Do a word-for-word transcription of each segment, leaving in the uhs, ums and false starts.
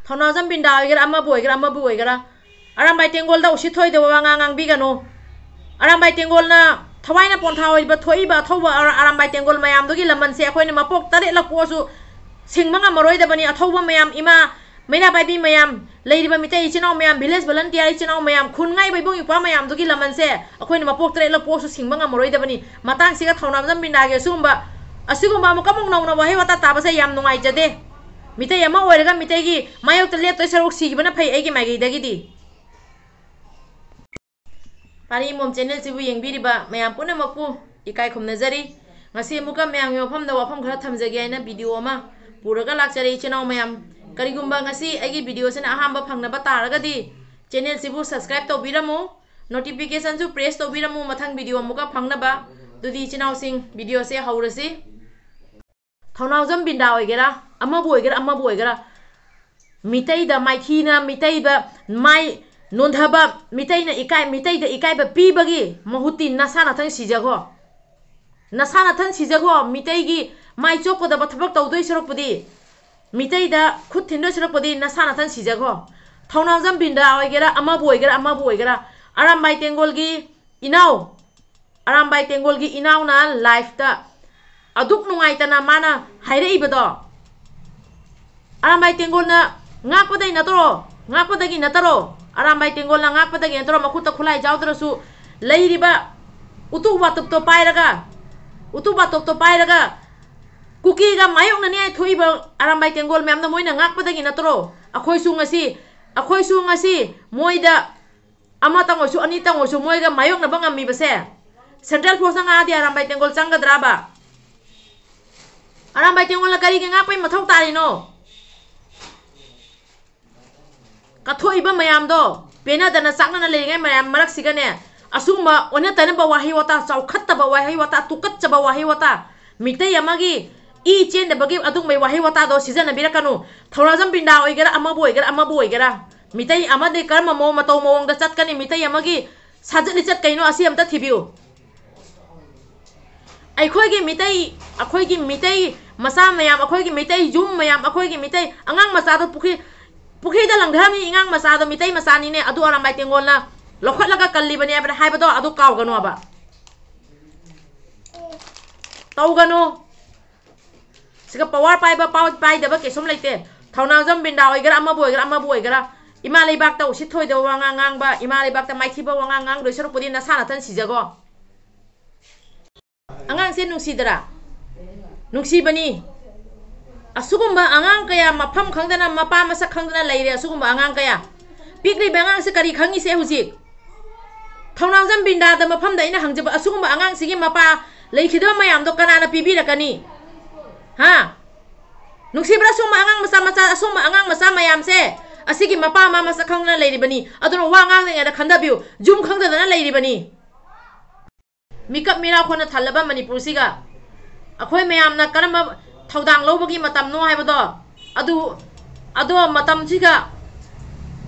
ꯊꯧꯅꯥꯎꯖꯝ ꯕꯤꯟꯗꯥ ꯑꯣꯏꯒꯦꯔꯥ, ꯑꯃꯕꯨ ꯑꯣꯏꯒꯦꯔꯥ, ꯑꯃꯕꯨ ꯑꯣꯏꯒꯦꯔꯥ, ꯑꯔꯥꯝꯕꯥꯏ ꯇꯦꯡꯒꯣꯜꯗ ꯎꯁꯤꯠ ꯊꯣꯏꯗꯕ ꯋꯥꯉꯥꯡ ꯉꯥꯡꯕꯤꯒꯅꯨ꯫ ꯑꯔꯥꯝꯕꯥꯏ ꯇꯦꯡꯒꯣꯜꯅ ꯊꯋꯥꯏꯅ ꯄꯣꯟꯊꯥ ꯑꯣꯏꯕ ꯊꯣꯛꯏꯕ ꯑꯊꯧꯕ ꯑꯔꯥꯝꯕꯥꯏ ꯇꯦꯡꯒꯣꯜ ꯃꯌꯥꯝꯗꯨꯒꯤ ꯂꯃꯟꯁꯦ ꯑꯩꯈꯣꯏꯅ ꯃꯄꯣꯛ ꯇꯔꯦꯠꯂꯛ ꯄꯣꯛꯑꯁꯨ ꯁꯤꯡꯕ ꯉꯝꯃꯔꯣꯏꯗꯕꯅꯤ꯫ ꯑꯊꯧꯕ ꯃꯌꯥꯝ, ꯏꯃꯥ ꯃꯩꯔꯥ ꯄꯥꯏꯕꯤ ꯃꯌꯥꯝ, ꯂꯩꯔꯤꯕ ꯃꯤꯇꯩ ꯏꯆꯤꯟ ꯏꯅꯥꯎ ꯃꯌꯥꯝ, village volunteer ꯏꯆꯤꯟ ꯏꯅꯥꯎ ꯃꯌꯥꯝ, ꯈꯨꯟ ꯉꯥꯛꯏꯕ ꯏꯕꯨꯡ ꯏꯄ꯭ꯋꯥ ꯃꯌꯥꯝꯗꯨꯒꯤ ꯂꯃꯟꯁꯦ ꯑꯩꯈꯣꯏꯅ ꯃꯄꯣꯛ ꯇꯔꯦꯠꯂꯛ ꯄꯣꯛꯑꯁꯨ ꯁꯤꯡꯕ ꯉꯝꯃꯔꯣꯏꯗꯕꯅꯤ꯫ ꯃꯇꯥꯡꯁꯤꯒ ꯊꯧꯅꯥꯎꯖꯝ ꯕꯤꯟꯗꯥꯒꯤ ꯑꯁꯤꯒꯨꯝꯕ, ꯑꯁꯤꯒꯨꯝꯕ ꯑꯃꯨꯛꯀ ꯑꯃꯨꯛ ꯅꯧꯅ ꯋꯥꯍꯩ ꯋꯥꯇꯥ ꯇꯥꯕꯁꯦ ꯌꯥꯝ ꯅꯨꯡꯉꯥꯏꯖꯗꯦ꯫ ꯃꯤꯇꯩ ꯑꯃ ꯑꯣꯏꯔꯒ ꯃꯤꯇꯩꯒꯤ ꯃꯥꯌꯣꯛꯇ ꯂꯦꯞꯇꯣꯏ ꯁꯔꯨꯛ ꯁꯤꯈꯤꯕꯅ ꯐꯩ ꯑꯩꯒꯤ ꯃꯥꯏꯀꯩꯗꯒꯤꯗꯤ꯫ ꯄꯥꯔꯤ ꯃꯣꯝ ꯆꯦꯅꯦꯜꯁꯤꯕꯨ ꯌꯦꯡꯕꯤꯔꯤꯕ ꯃꯌꯥꯝ ꯄꯨꯝꯅꯃꯛꯄꯨ ꯏꯀꯥꯏ ꯈꯨꯝꯅꯖꯔꯤ꯫ ꯉꯁꯤ ꯑꯃꯨꯛꯀ ꯃꯌꯥꯝꯒꯤ ꯃꯐꯝꯗ ꯋꯥꯐꯝ ꯈꯔ ꯊꯝꯖꯒꯦ ꯍꯥꯏꯅ ꯚꯤꯗꯤꯑꯣ ꯑꯃ ꯄꯨꯔꯒ ꯂꯥꯛꯆꯔꯦ ꯏꯆꯤꯟ ꯏꯅꯥꯎ ꯃꯌꯥꯝ꯫ ꯀꯔꯤꯒꯨꯝꯕ ꯉꯁꯤ ꯑꯩꯒꯤ ꯚꯤꯗꯤꯑꯣꯁꯤꯅ ꯑꯍꯥꯟꯕ ꯐꯪꯅꯕ ꯇꯥꯔꯒꯗꯤ ꯆꯦꯅꯦꯜꯁꯤꯕꯨ subscribe ꯇꯧꯕꯤꯔꯝꯃꯨ, notificationꯁꯨ press ꯇꯧꯕꯤꯔꯝꯃꯨ ꯃꯊꯪ ꯚꯤꯗꯤꯑꯣ ꯑꯃꯨꯛꯀ ꯐꯪꯅꯕ꯫ ꯑꯗꯨꯗꯤ ꯏꯆꯤꯟ ꯏꯅꯥꯎꯁꯤꯡ, ꯚꯤꯗꯤꯑꯣꯁꯦ ꯍꯧꯔꯁꯤ꯫ ꯊꯧꯅꯥꯎꯖꯝ ꯕꯤꯟꯗꯥ ꯑꯣꯏꯒꯦꯔꯥ, ꯑꯃꯕꯨ ꯑꯣꯏꯒꯦꯔꯥ, ꯑꯃꯕꯨ ꯑꯣꯏꯒꯦꯔꯥ, ꯃꯤꯇꯩꯗ ꯃꯥꯏꯊꯤꯅ, ꯃꯤꯇꯩꯗ ꯃꯥꯏ ꯅꯣꯟꯊꯕ, ꯃꯤꯇꯩꯅ ꯏꯀꯥꯏ, ꯃꯤꯇꯩꯗ ꯏꯀꯥꯏꯕ ꯄꯤꯕꯒꯤ ꯃꯍꯨꯠꯇꯤ ꯅꯁꯥ ꯅꯊꯟ ꯁꯤꯖꯈꯣ꯫ ꯅꯁꯥ ꯅꯊꯟ ꯁꯤꯖꯈꯣ꯫ ꯃꯤꯇꯩꯒꯤ ꯃꯥꯏ ꯆꯣꯞꯀꯗꯕ ꯊꯕꯛ ꯇꯧꯗꯣꯏ ꯁꯔꯨꯛꯄꯨꯗꯤ, ꯃꯤꯇꯩꯗ ꯈꯨꯠ ꯊꯤꯟꯗꯣꯏ ꯁꯔꯨꯛꯄꯨꯗꯤ ꯅꯁꯥ ꯅꯊꯟ ꯁꯤꯖꯈꯣ꯫ ꯊꯧꯅꯥꯎꯖꯝ ꯕꯤꯟꯗꯥ ꯑꯣꯏꯒꯦꯔꯥ, ꯑꯃꯕꯨ ꯑꯣꯏꯒꯦꯔꯥ, ꯑꯃꯕꯨ ꯑꯣꯏꯒꯦꯔꯥ, ꯑꯔꯥꯝꯕꯥꯏ ꯇꯦꯡꯒꯣꯜꯒꯤ ꯏꯅꯥꯎ, ꯑꯔꯥꯝꯕꯥꯏ ꯇꯦꯡꯒꯣꯜꯒꯤ ꯏꯅꯥꯎꯅ liveꯇ ꯑꯗꯨꯛ ꯅꯨꯡꯉꯥꯏꯇꯅ ꯃꯥꯅ ꯍꯥꯏꯔꯛꯏꯕꯗꯣ, ꯑꯔꯥꯝꯕꯥꯏ ꯇꯦꯡꯒꯣꯜꯅ ꯉꯥꯛꯄꯗꯒꯤ ꯅꯠꯇ꯭ꯔꯣ? ꯉꯥꯛꯄꯗꯒꯤ ꯅꯠꯇ꯭ꯔꯣ? ꯑꯔꯥꯝꯕꯥꯏ ꯇꯦꯡꯒꯣꯜꯅ ꯉꯥꯛꯄꯗꯒꯤ ꯅꯠꯇ꯭ꯔꯣ? ꯃꯈꯨꯠꯇ ꯈꯨꯠꯂꯥꯏ ꯌꯥꯎꯗ꯭ꯔꯁꯨ ꯂꯩꯔꯤꯕ ꯎꯇꯨꯞ ꯋꯥꯇꯨꯞꯇꯣ ꯄꯥꯏꯔꯒ, ꯎꯇꯨꯞ ꯋꯥꯇꯨꯞꯇꯣ ꯄꯥꯏꯔꯒ ꯀꯨꯀꯤꯒ ꯃꯥꯌꯣꯛꯅꯅꯤ ꯍꯥꯏ ꯊꯣꯛꯏꯕ ꯑꯔꯥꯝꯕꯥꯏ ꯇꯦꯡꯒꯣꯜ ꯃꯌꯥꯝꯅ ꯃꯣꯏꯅ ꯉꯥꯛꯄꯗꯒꯤ ꯅꯠꯇ꯭ꯔꯣ? ꯑꯩꯈꯣꯏꯁꯨ ꯉꯁꯤ, ꯑꯩꯈꯣꯏꯁꯨ ꯉꯁꯤ ꯃꯣꯏꯗ ꯑꯃꯇꯪ ꯑꯣꯏꯁꯨ, ꯑꯅꯤꯇꯪ ꯑꯣꯏꯁꯨ ꯃꯣꯏꯒ ꯃꯥꯌꯣꯛꯅꯕ ꯉꯝꯃꯤꯕꯁꯦ꯫ Central Forceꯅ ꯉꯥꯛꯑꯗꯤ ꯑꯔꯥꯝꯕꯥꯏ ꯇꯦꯡꯒꯣꯜ ꯆꯪꯒꯗ꯭ꯔꯕ? ꯑꯔꯥꯝꯕꯥꯏ ꯇꯦꯡꯒꯣꯜꯅ ꯀꯔꯤꯒꯤ ꯉꯥꯛꯄꯩ ꯃꯊꯧ ꯇꯥꯔꯤꯅꯣ? ꯀꯠꯊꯣꯛꯏꯕ ꯃꯌꯥꯝꯗꯣ ꯄꯦꯟꯅꯗꯅ ꯆꯥꯛꯅꯅ ꯂꯩꯔꯤꯉꯩ ꯃꯌꯥꯝ ꯃꯔꯛꯁꯤꯒꯅꯦ, ꯑꯁꯤꯒꯨꯝꯕ ꯑꯣꯟꯅ ꯇꯩꯅꯕ ꯋꯥꯍꯩ ꯋꯥꯇꯥ, ꯆꯥꯎꯈꯠꯇꯕ ꯋꯥꯍꯩ ꯋꯥꯇꯥ, ꯇꯨꯀꯠꯆꯕ ꯋꯥꯍꯩ ꯋꯥꯇꯥ, ꯃꯤꯇꯩ ꯑꯃꯒꯤ ꯏ ꯆꯦꯟꯗꯕꯒꯤ ꯑꯗꯨꯒꯨꯝꯕ ꯋꯥꯍꯩ ꯋꯥꯇꯥꯗꯣ ꯁꯤꯖꯤꯟꯅꯕꯤꯔꯛꯀꯅꯨ꯫ ꯊꯧꯅꯥꯖꯝ ꯕꯤꯟꯗꯥ ꯑꯣꯏꯒꯦꯔꯥ, ꯑꯃꯕꯨ ꯑꯣꯏꯒꯦꯔꯥ, ꯑꯃꯕꯨ ꯑꯣꯏꯒꯦꯔꯥ, ꯃꯤꯇꯩ ꯑꯃꯗꯤ ꯀꯔꯝꯕ ꯃꯑꯣꯡ, ꯃꯇꯧ ꯃꯑꯣꯡꯗ ꯆꯠꯀꯅꯤ? ꯃꯤꯇꯩ ꯑꯃꯒꯤ ꯁꯥꯖꯠ ꯂꯤꯆꯠ ꯀꯩꯅꯣ? ꯑꯁꯤ ꯑꯝꯇ ꯊꯤꯕꯤꯌꯨ꯫ ꯑꯩꯈꯣꯏꯒꯤ ꯃꯤꯇꯩ, ꯑꯩꯈꯣꯏꯒꯤ ꯃꯤꯇꯩ ꯃꯆꯥ ꯃꯌꯥꯝ, ꯑꯩꯈꯣꯏꯒꯤ ꯃꯤꯇꯩ ꯌꯨꯝ ꯃꯌꯥꯝ, ꯑꯩꯈꯣꯏꯒꯤ ꯃꯤꯇꯩ ꯑꯉꯥꯡ ꯃꯆꯥꯗꯣ ꯄꯨꯈ꯭ꯔꯤ, ꯄꯨꯈ꯭ꯔꯤꯗ ꯂꯪꯊꯔꯝꯃꯤ ꯏꯉꯥꯡ ꯃꯆꯥꯗꯣ ꯃꯤꯇꯩ ꯃꯆꯥꯅꯤꯅꯦ, ꯑꯗꯨ ꯑꯔꯥꯝꯕꯥꯏ ꯇꯦꯡꯒꯣꯜꯅ ꯂꯧꯈꯠꯂꯒ ꯀꯜꯂꯤꯕꯅꯦ ꯍꯥꯏꯕꯗꯣ ꯍꯥꯏꯕꯗꯣ ꯑꯗꯨ ꯀꯥꯎꯒꯅꯣꯕ꯫ ꯇꯧꯒꯅꯨ꯫ ꯁꯤꯒ power ꯄꯥꯏꯕ, power ꯄꯥꯏꯗꯕ ꯀꯩꯁꯨꯝ ꯂꯩꯇꯦ꯫ ꯊꯧꯅꯥꯖꯝ ꯕꯤꯟꯗꯥ ꯑꯣꯏꯒꯦꯔꯥ, ꯑꯃꯕꯨ ꯑꯣꯏꯒꯦꯔꯥ, ꯑꯃꯕꯨ ꯑꯣꯏꯒꯦꯔꯥ, ꯏꯃꯥ ꯂꯩꯕꯥꯛꯇ ꯎꯁꯤꯠ ꯊꯣꯏꯗꯕ ꯋꯥꯉꯥꯡ ꯉꯥꯡꯕ, ꯏꯃꯥ ꯂꯩꯕꯥꯛꯇ ꯃꯥꯏꯊꯤꯕ ꯋꯥꯉꯥꯡ ꯉꯥꯡꯗꯣꯏ ꯁꯔꯨꯛꯄꯨꯗꯤ ꯅꯁꯥ ꯅꯊꯟ ꯁꯤꯖꯒꯣ꯫ ꯑꯉꯥꯡꯁꯦ ꯅꯨꯡꯁꯤꯗ꯭ꯔꯥ? ꯅꯨꯡꯁꯤꯕꯅꯤ꯫ ꯑꯁꯤꯒꯨꯝꯕ ꯑꯉꯥꯡ ꯀꯌꯥ ꯃꯐꯝ ꯈꯪꯗꯅ, ꯃꯄꯥ ꯃꯁꯛ ꯈꯪꯗꯅ ꯂꯩꯔꯦ꯫ ꯑꯁꯤꯒꯨꯝꯕ ꯑꯉꯥꯡ ꯀꯌꯥ, ꯄꯤꯛꯂꯤꯕ ꯑꯉꯥꯡꯁꯦ ꯀꯔꯤ ꯈꯪꯉꯤꯁꯦ ꯍꯧꯖꯤꯛ? ꯊꯧꯅꯥꯖꯝ ꯕꯤꯟꯗꯥꯗ ꯃꯐꯝꯗ ꯑꯩꯅ ꯍꯪꯖꯕ, ꯑꯁꯤꯒꯨꯝꯕ ꯑꯉꯥꯡꯁꯤꯒꯤ ꯃꯄꯥ ꯂꯩꯈꯤꯗꯕ ꯃꯌꯥꯝꯗꯣ ꯀꯅꯥꯅ ꯄꯤꯕꯤꯔꯛꯀꯅꯤ? ꯍꯥ? ꯅꯨꯡꯁꯤꯕ꯭ꯔꯥ? ꯑꯁꯨꯝꯕ ꯑꯉꯥꯡ ꯃꯆꯥ ꯃꯆꯥ, ꯑꯁꯨꯝꯕ ꯑꯉꯥꯡ ꯃꯆꯥ ꯃꯌꯥꯝꯁꯦ ꯑꯁꯤꯒꯤ ꯃꯄꯥ ꯃꯃꯥ ꯃꯁꯛ ꯈꯪꯗꯅ ꯂꯩꯔꯤꯕꯅꯤ꯫ ꯑꯗꯨꯅ ꯋꯥ ꯉꯥꯡꯗ꯭ꯔꯤꯉꯩꯗ ꯈꯟꯊꯕꯤꯌꯨ꯫ ꯌꯨꯝ ꯈꯪꯗꯗꯅ ꯂꯩꯔꯤꯕꯅꯤ꯫ ꯃꯤꯀꯞ ꯃꯤꯔꯥꯎꯈꯣꯅ ꯊꯜꯂꯕ ꯃꯅꯤꯄꯨꯔꯁꯤꯒ ꯑꯩꯈꯣꯏ ꯃꯌꯥꯝꯅ ꯀꯔꯝꯕ ꯊꯧꯗꯥꯡ ꯂꯧꯕꯒꯤ ꯃꯇꯝꯅꯣ ꯍꯥꯏꯕꯗꯣ, ꯑꯗꯨ, ꯑꯗꯣ ꯃꯇꯝꯁꯤꯒ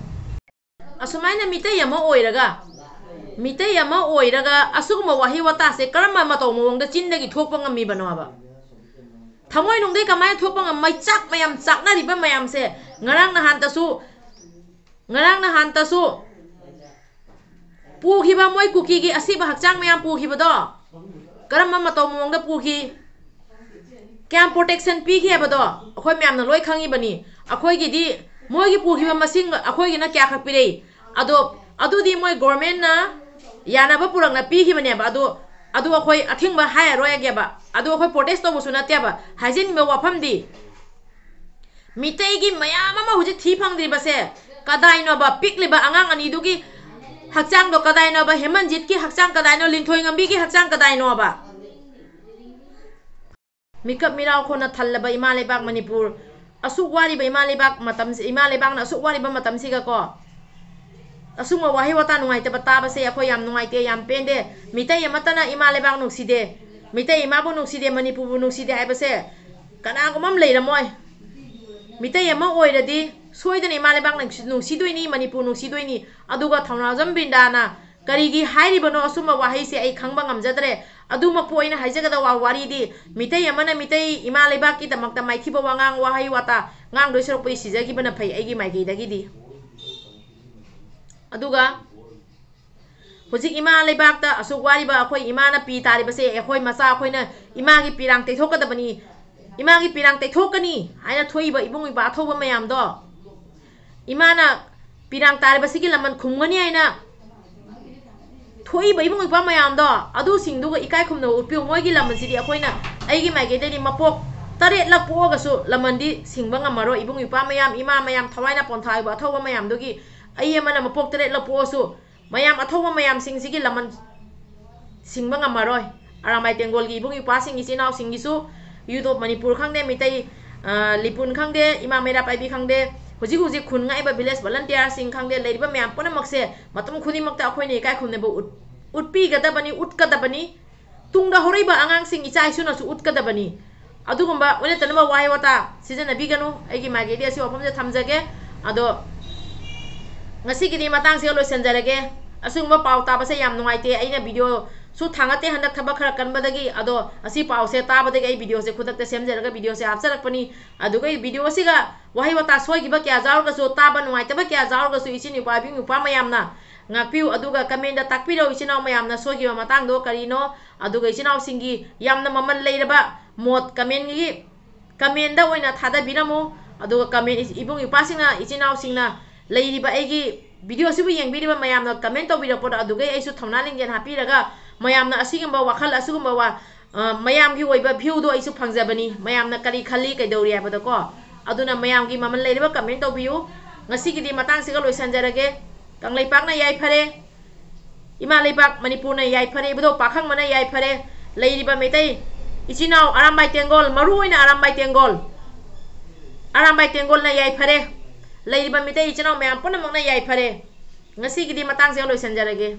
ꯑꯁꯨꯃꯥꯏꯅ ꯃꯤꯇꯩ ꯑꯃ ꯑꯣꯏꯔꯒ, ꯃꯤꯇꯩ ꯑꯃ ꯑꯣꯏꯔꯒ ꯑꯁꯤꯒꯨꯝꯕ ꯋꯥꯍꯩ ꯋꯥꯇꯥꯁꯦ ꯀꯔꯝꯕ ꯃꯇꯧ ꯃꯑꯣꯡꯗ ꯆꯤꯟꯗꯒꯤ ꯊꯣꯛꯄ ꯉꯝꯃꯤꯕꯅꯣ ꯍꯥꯏꯕ? ꯊꯃꯣꯏꯅꯨꯡꯗꯩ ꯀꯃꯥꯏꯅ ꯊꯣꯛꯄ ꯉꯝ-, ꯃꯩꯆꯥꯛ ꯃꯌꯥꯝ ꯆꯥꯛꯅꯔꯤꯕ ꯃꯌꯥꯝꯁꯦ, ꯉꯔꯥꯡ ꯅꯍꯥꯟꯇꯁꯨ, ꯉꯔꯥꯡ ꯅꯍꯥꯟꯇꯁꯨ ꯄꯨꯈꯤꯕ ꯃꯣꯏ ꯀꯨꯀꯤꯒꯤ ꯑꯁꯤꯕ ꯍꯛꯆꯥꯡ ꯃꯌꯥꯝ ꯄꯨꯈꯤꯕꯗꯣ ꯀꯔꯝꯕ ꯃꯇꯧ ꯃꯑꯣꯡꯗ ꯄꯨꯈꯤ? ꯀꯌꯥꯝ protection ꯄꯤꯈꯤ ꯍꯥꯏꯕꯗꯣ ꯑꯩꯈꯣꯏ ꯃꯌꯥꯝꯅ ꯂꯣꯏ ꯈꯪꯉꯤꯕꯅꯤ꯫ ꯑꯩꯈꯣꯏꯒꯤꯗꯤ ꯃꯣꯏꯒꯤ ꯄꯨꯈꯤꯕ ꯃꯁꯤꯡ ꯑꯩꯈꯣꯏꯒꯤꯅ ꯀꯌꯥꯈꯛ ꯄꯤꯔꯛꯏ? ꯑꯗꯣ ꯑꯗꯨꯗꯤ ꯃꯣꯏ governmentꯅ ꯌꯥꯅꯕ ꯄꯨꯔꯛꯅ ꯄꯤꯈꯤꯕꯅꯦꯕ꯫ ꯑꯗꯣ, ꯑꯗꯨ ꯑꯩꯈꯣꯏ ꯑꯊꯤꯡꯕ ꯍꯥꯏꯔꯔꯣꯏꯒꯦꯕ꯫ ꯑꯗꯨ ꯑꯩꯈꯣꯏ protest ꯇꯧꯕꯁꯨ ꯅꯠꯇꯦꯕ꯫ ꯍꯥꯏꯖꯅꯤꯡꯕ ꯋꯥꯐꯝꯗꯤ, ꯃꯤꯇꯩꯒꯤ ꯃꯌꯥꯝ ꯑꯃ ꯍꯧꯖꯤꯛ ꯊꯤ ꯐꯪꯗ꯭ꯔꯤꯕꯁꯦ ꯀꯗꯥꯏꯅꯣꯕ? ꯄꯤꯛꯂꯤꯕ ꯑꯉꯥꯡ ꯑꯅꯤꯗꯨꯒꯤ ꯍꯛꯆꯥꯡꯗꯣ ꯀꯗꯥꯏꯅꯣꯕ? ꯍꯦꯃꯟꯖꯤꯠꯀꯤ ꯍꯛꯆꯥꯡ ꯀꯗꯥꯏꯅꯣ? ꯂꯤꯟꯊꯣꯏꯉꯝꯕꯤꯒꯤ ꯍꯛꯆꯥꯡ ꯀꯗꯥꯏꯅꯣꯕ? ꯃꯤꯀꯞ ꯃꯤꯔꯥꯎꯈꯣꯅ ꯊꯜꯂꯕ ꯏꯃꯥ ꯂꯩꯕꯥꯛ ꯃꯅꯤꯄꯨꯔ, ꯑꯁꯨꯛ ꯋꯥꯔꯤꯕ ꯏꯃꯥ ꯂꯩꯕꯥꯛ ꯃꯇꯝꯁꯤ-, ꯏꯃꯥ ꯂꯩꯕꯥꯛꯅ ꯑꯁꯨꯛ ꯋꯥꯔꯤꯕ ꯃꯇꯝꯁꯤꯒꯀꯣ, ꯑꯁꯨꯝꯕ ꯋꯥꯍꯩ ꯋꯥꯇꯥ ꯅꯨꯡꯉꯥꯏꯇꯕ ꯇꯥꯕꯁꯦ ꯑꯩꯈꯣꯏ ꯌꯥꯝ ꯅꯨꯡꯉꯥꯏꯇꯦ, ꯌꯥꯝ ꯄꯦꯟꯗꯦ꯫ ꯃꯤꯇꯩ ꯑꯃꯠꯇꯅ ꯏꯃꯥ ꯂꯩꯕꯥꯛ ꯅꯨꯡꯁꯤꯗꯦ, ꯃꯤꯇꯩ ꯏꯃꯥꯕꯨ ꯅꯨꯡꯁꯤꯗꯦ, ꯃꯅꯤꯄꯨꯔꯕꯨ ꯅꯨꯡꯁꯤꯗꯦ ꯍꯥꯏꯕꯁꯦ ꯀꯅꯥꯒꯨꯝꯕ ꯑꯃ ꯂꯩꯔꯝꯃꯣꯏ꯫ ꯃꯤꯇꯩ ꯑꯃ ꯑꯣꯏꯔꯗꯤ ꯁꯣꯏꯗꯅ ꯏꯃꯥ ꯂꯩꯕꯥꯛ ꯅꯨꯡꯁꯤ-, ꯅꯨꯡꯁꯤꯗꯣꯏꯅꯤ, ꯃꯅꯤꯄꯨꯔ ꯅꯨꯡꯁꯤꯗꯣꯏꯅꯤ꯫ ꯑꯗꯨꯒ ꯊꯧꯅꯥꯖꯝ ꯕꯤꯟꯗꯥꯅ ꯀꯔꯤꯒꯤ ꯍꯥꯏꯔꯤꯕꯅꯣ ꯑꯁꯨꯝꯕ ꯋꯥꯍꯩꯁꯦ ꯑꯩ ꯈꯪꯕ ꯉꯝꯖꯗ꯭ꯔꯦ꯫ ꯑꯗꯨꯃꯛꯄꯨ ꯑꯩꯅ ꯍꯥꯏꯖꯒꯗꯕ ꯋꯥꯔꯤꯗꯤ, ꯃꯤꯇꯩ ꯑꯃꯅ ꯃꯤꯇꯩ ꯏꯃꯥ ꯂꯩꯕꯥꯛꯀꯤꯗꯃꯛꯇ ꯃꯥꯏꯊꯤꯕ ꯋꯥꯉꯥꯡ ꯋꯥꯍꯩ ꯋꯥꯇꯥ ꯉꯥꯡꯗꯣꯏ ꯁꯔꯨꯛꯄꯨꯗꯤ ꯁꯤꯖꯈꯤꯕꯅ ꯐꯩ ꯑꯩꯒꯤ ꯃꯥꯏꯀꯩꯗꯒꯤꯗꯤ꯫ ꯑꯗꯨꯒ ꯍꯧꯖꯤꯛ ꯏꯃꯥ ꯂꯩꯕꯥꯛꯇ ꯑꯁꯨꯛ ꯋꯥꯔꯤꯕ ꯑꯩꯈꯣꯏ ꯏꯃꯥꯅ ꯄꯤ ꯇꯥꯔꯤꯕꯁꯦ, ꯑꯩꯈꯣꯏ ꯃꯆꯥ ꯑꯩꯈꯣꯏꯅ ꯏꯃꯥꯒꯤ ꯄꯤꯔꯥꯡ ꯇꯩꯊꯣꯛꯀꯗꯕꯅꯤ, ꯏꯃꯥꯒꯤ ꯄꯤꯔꯥꯡ ꯇꯩꯊꯣꯛꯀꯅꯤ ꯍꯥꯏꯅ ꯊꯣꯛꯏꯕ ꯏꯕꯨꯡ ꯏꯄ꯭ꯋꯥ ꯑꯊꯧꯕ ꯃꯌꯥꯝꯗꯣ, ꯏꯃꯥꯅ ꯄꯤꯔꯥꯡ ꯇꯥꯔꯤꯕꯁꯤꯒꯤ ꯂꯃꯟ ꯈꯨꯝꯒꯅꯤ ꯍꯥꯏꯅ ꯊꯣꯛꯏꯕ ꯏꯕꯨꯡ ꯏꯄ꯭ꯋꯥ ꯃꯌꯥꯝꯗꯣ, ꯑꯗꯨꯁꯤꯡꯗꯨꯒ ꯏꯀꯥꯏ ꯈꯨꯝꯅꯕ ꯎꯠꯄꯤꯌꯨ꯫ ꯃꯣꯏꯒꯤ ꯂꯃꯟꯁꯤꯗꯤ ꯑꯩꯈꯣꯏꯅ, ꯑꯩꯒꯤ ꯃꯥꯏꯀꯩꯗꯒꯤ ꯃꯄꯣꯛ ꯇꯔꯦꯠꯂꯛ ꯄꯣꯛꯑꯒꯁꯨ ꯂꯃꯟꯗꯤ ꯁꯤꯡꯕ ꯉꯝꯃꯔꯣꯏ꯫ ꯏꯕꯨꯡ ꯏꯄ꯭ꯋꯥ ꯃꯌꯥꯝ, ꯏꯃꯥ ꯃꯌꯥꯝ, ꯊꯋꯥꯏꯅ ꯄꯣꯟꯊꯥ ꯑꯣꯏꯕ ꯑꯊꯧꯕ ꯃꯌꯥꯝꯗꯨꯒꯤ ꯑꯩ ꯑꯃꯅ ꯃꯄꯣꯛ ꯇꯔꯦꯠꯂꯛ ꯄꯣꯛꯑꯁꯨ ꯃꯌꯥꯝ ꯑꯊꯧꯕ ꯃꯌꯥꯝꯁꯤꯡꯁꯤꯒꯤ ꯂꯃꯟ ꯁꯤꯡꯕ ꯉꯝꯃꯔꯣꯏ꯫ ꯑꯔꯥꯝꯕꯥꯏ ꯇꯦꯡꯒꯣꯜꯒꯤ ꯏꯕꯨꯡ ꯏꯄ꯭ꯋꯥꯁꯤꯡ, ꯏꯆꯤꯟ ꯏꯅꯥꯎꯁꯤꯡꯒꯤꯁꯨ, ꯌꯨꯗꯣꯞ ꯃꯅꯤꯄꯨꯔ ꯈꯪꯗꯦ, ꯃꯤꯇꯩ, ꯑ, ꯂꯤꯄꯨꯟ ꯈꯪꯗꯦ, ꯏꯃꯥ ꯃꯩꯔꯥ ꯄꯥꯏꯕꯤ ꯈꯪꯗꯦ, ꯍꯧꯖꯤꯛ ꯍꯧꯖꯤꯛ ꯈꯨꯟ ꯉꯥꯛꯏꯕ village volunteerꯁꯤꯡ ꯈꯪꯗꯦ, ꯂꯩꯔꯤꯕ ꯃꯌꯥꯝ ꯄꯨꯝꯅꯃꯛꯁꯦ ꯃꯇꯝ ꯈꯨꯗꯤꯡꯃꯛꯇ ꯑꯩꯈꯣꯏꯅ ꯏꯀꯥꯏ ꯈꯨꯝꯅꯕ ꯎꯠ-, ꯎꯠꯄꯤꯒꯗꯕꯅꯤ, ꯎꯠꯀꯗꯕꯅꯤ꯫ ꯇꯨꯡꯗ ꯍꯧꯔꯛꯏꯕ ꯑꯉꯥꯡꯁꯤꯡ, ꯏꯆꯥ ꯏꯁꯨꯅꯁꯨ ꯎꯠꯀꯗꯕꯅꯤ꯫ ꯑꯗꯨꯒꯨꯝꯕ ꯑꯣꯟꯅ ꯇꯩꯅꯕ ꯋꯥꯍꯩ ꯋꯥꯇꯥ ꯁꯤꯖꯤꯟꯅꯕꯤꯒꯅꯨ꯫ ꯑꯩꯒꯤ ꯃꯥꯏꯀꯩꯗꯒꯤ ꯑꯁꯤ ꯋꯥꯐꯝꯁꯦ ꯊꯝꯖꯒꯦ꯫ ꯑꯗꯣ ꯉꯁꯤꯒꯤꯗꯤ ꯃꯇꯥꯡꯁꯤꯒ ꯂꯣꯏꯁꯤꯟꯖꯔꯒꯦ꯫ ꯑꯁꯤꯒꯨꯝꯕ ꯄꯥꯎ ꯇꯥꯕꯁꯦ ꯌꯥꯝ ꯅꯨꯡꯉꯥꯏꯇꯦ꯫ ꯑꯩꯅ videoꯁꯨ ꯊꯥꯡꯒꯠꯇꯦ ꯍꯟꯗꯛ ꯊꯕꯛ ꯈꯔ ꯀꯟꯕꯗꯒꯤ꯫ ꯑꯗꯣ ꯑꯁꯤ ꯄꯥꯎꯁꯦ ꯇꯥꯕꯗꯒꯤ ꯑꯩ videoꯁꯦ ꯈꯨꯗꯛꯇ ꯁꯦꯝꯖꯔꯒ videoꯁꯦ ꯍꯥꯞꯆꯔꯛꯄꯅꯤ꯫ ꯑꯗꯨꯒ ꯑꯩ videoꯁꯤꯒ ꯋꯥꯍꯩ ꯋꯥꯇꯥ ꯁꯣꯏꯈꯤꯕ ꯀꯌꯥ ꯌꯥꯎꯔꯒꯁꯨ, ꯇꯥꯕ ꯅꯨꯡꯉꯥꯏꯇꯕ ꯀꯌꯥ ꯌꯥꯎꯔꯒꯁꯨ, ꯏꯆꯤꯟ ꯏꯄ꯭ꯋꯥ ꯏꯕꯨꯡ ꯏꯄ꯭ꯋꯥ ꯃꯌꯥꯝꯅ ꯉꯥꯛꯄꯤꯌꯨ꯫ ꯑꯗꯨꯒ commentꯇ ꯇꯥꯛꯄꯤꯔꯛꯎ, ꯏꯆꯤꯟ ꯏꯅꯥꯎ ꯃꯌꯥꯝꯅ ꯁꯣꯏꯈꯤꯕ ꯃꯇꯥꯡꯗꯣ ꯀꯔꯤꯅꯣ꯫ ꯑꯗꯨꯒ ꯏꯆꯤꯟ ꯏꯅꯥꯎꯁꯤꯡꯒꯤ ꯌꯥꯝꯅ ꯃꯃꯜ ꯂꯩꯔꯕ ꯃꯣꯠ commentꯒꯤ commentꯇ ꯑꯣꯏꯅ ꯊꯥꯗꯕꯤꯔꯝꯃꯨ꯫ ꯑꯗꯨꯒ comment, ꯏꯕꯨꯡ ꯏꯄ꯭ꯋꯥꯁꯤꯡꯅ, ꯏꯆꯤꯟ ꯏꯅꯥꯎꯁꯤꯡꯅ ꯂꯩꯔꯤꯕ ꯑꯩꯒꯤ videoꯁꯤꯕꯨ ꯌꯦꯡꯕꯤꯔꯤꯕ ꯃꯌꯥꯝꯅ comment ꯇꯧꯕꯤꯔꯛꯄꯗꯣ, ꯑꯗꯨꯒꯩ ꯑꯩꯁꯨ ꯊꯧꯅꯥ ꯂꯤꯡꯖꯦꯜ ꯍꯥꯞꯄꯤꯔꯒ ꯃꯌꯥꯝꯅ ꯑꯁꯤꯒꯨꯝꯕ ꯋꯥꯈꯜ, ꯑꯁꯤꯒꯨꯝꯕ ꯋꯥ-, ꯑ, ꯃꯌꯥꯝꯒꯤ ꯑꯣꯏꯕ viewꯗꯣ ꯑꯩꯁꯨ ꯐꯪꯖꯕꯅꯤ꯫ ꯃꯌꯥꯝꯅ ꯀꯔꯤ ꯈꯜꯂꯤ, ꯀꯩꯗꯧꯔꯤ ꯍꯥꯏꯕꯗꯣꯀꯣ꯫ ꯑꯗꯨꯅ ꯃꯌꯥꯝꯒꯤ ꯃꯃꯜ ꯂꯩꯔꯕ comment ꯇꯧꯕꯤꯌꯨ꯫ ꯉꯁꯤꯒꯤꯗꯤ ꯃꯇꯥꯡꯁꯤꯒ ꯂꯣꯏꯁꯤꯟꯖꯔꯒꯦ꯫ ꯀꯪꯂꯩꯄꯥꯛꯅ ꯌꯥꯏꯐꯔꯦ, ꯏꯃꯥ ꯂꯩꯕꯥꯛ ꯃꯅꯤꯄꯨꯔꯅ ꯌꯥꯏꯐꯔꯦ, ꯏꯕꯨꯙꯧ ꯄꯥꯈꯪꯕꯅ ꯌꯥꯏꯐꯔꯦ, ꯂꯩꯔꯤꯕ ꯃꯩꯇꯩ ꯏꯆꯤꯟ ꯏꯅꯥꯎ ꯑꯔꯥꯝꯕꯥꯏ ꯇꯦꯡꯒꯣꯜ, ꯃꯔꯨ ꯑꯣꯏꯅ ꯑꯔꯥꯝꯕꯥꯏ ꯇꯦꯡꯒꯣꯜ, ꯑꯔꯥꯝꯕꯥꯏ ꯇꯦꯡꯒꯣꯜꯅ ꯌꯥꯏꯐꯔꯦ, ꯂꯩꯔꯤꯕ ꯃꯩꯇꯩ ꯏꯆꯤꯟ ꯏꯅꯥꯎ ꯃꯌꯥꯝ ꯄꯨꯝꯅꯃꯛꯅ ꯌꯥꯏꯐꯔꯦ꯫ ꯉꯁꯤꯒꯤꯗꯤ ꯃꯇꯥꯡꯁꯤꯒ ꯂꯣꯏꯁꯤꯟꯖꯔꯒꯦ꯫